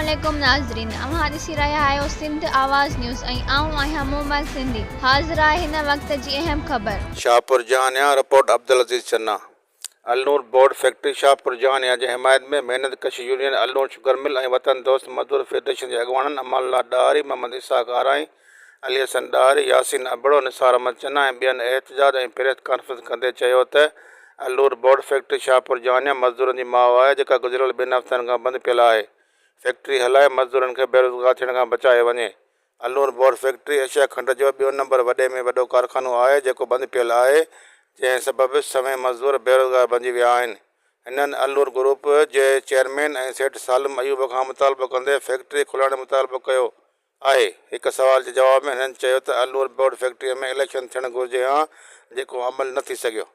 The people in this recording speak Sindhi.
عليڪم ناظرين اوهان ڏسي رهيا آهيو سنڌ آواز نيوز ۽ آئون آهيان مومل سنڌي حاضر آهي هن وقت جي اهم خبر. Shahpur Jahanian, report Abdul Aziz Channa, Alnoor board factory Shahpur Jahanian جي حمايت ۾ محنت ڪش يونين النور شگر مل ۽ وطن دوست مزدور فيڊريشن جي اڳواڻن امان الله ڏاهري، محمد اسحاق آرائين، علي حسن ڏاهري، ياسين ابڙو، نثار احمد چنا ۽ ٻين احتجاج ۽ پريس ڪانفرنس ڪندي چيو ته النور بورڊ فيڪٽري شاهپور جهانيان مزدورن جي ماء آهي جيڪا گذريل ٻن هفتن کان بند پيل آهي فيڪٽري هلائي مزدورن کي بيروزگار ٿيڻ کان بچايو وڃي. النور بورڊ فيڪٽري ايشيا کنڊ جو ٻيو نمبر وڏي ۾ وڏو ڪارخانو آهي جيڪو بند پيل آهي جنهن سبب سوين مزدور بيروزگار بنجي ويا آهن. هنن النور گروپ جي چيئرمين ۽ سيٺ سالم ايوب کان مطالبو ڪندي فيڪٽري کولائڻ جو مطالبو ڪيو آهي. هڪ سوال جي جواب ۾ هنن چيو ته النور بورڊ فيڪٽري ۾ اليڪشن ٿيڻ گهرجي هان جيڪو عمل نه ٿي سگهيو.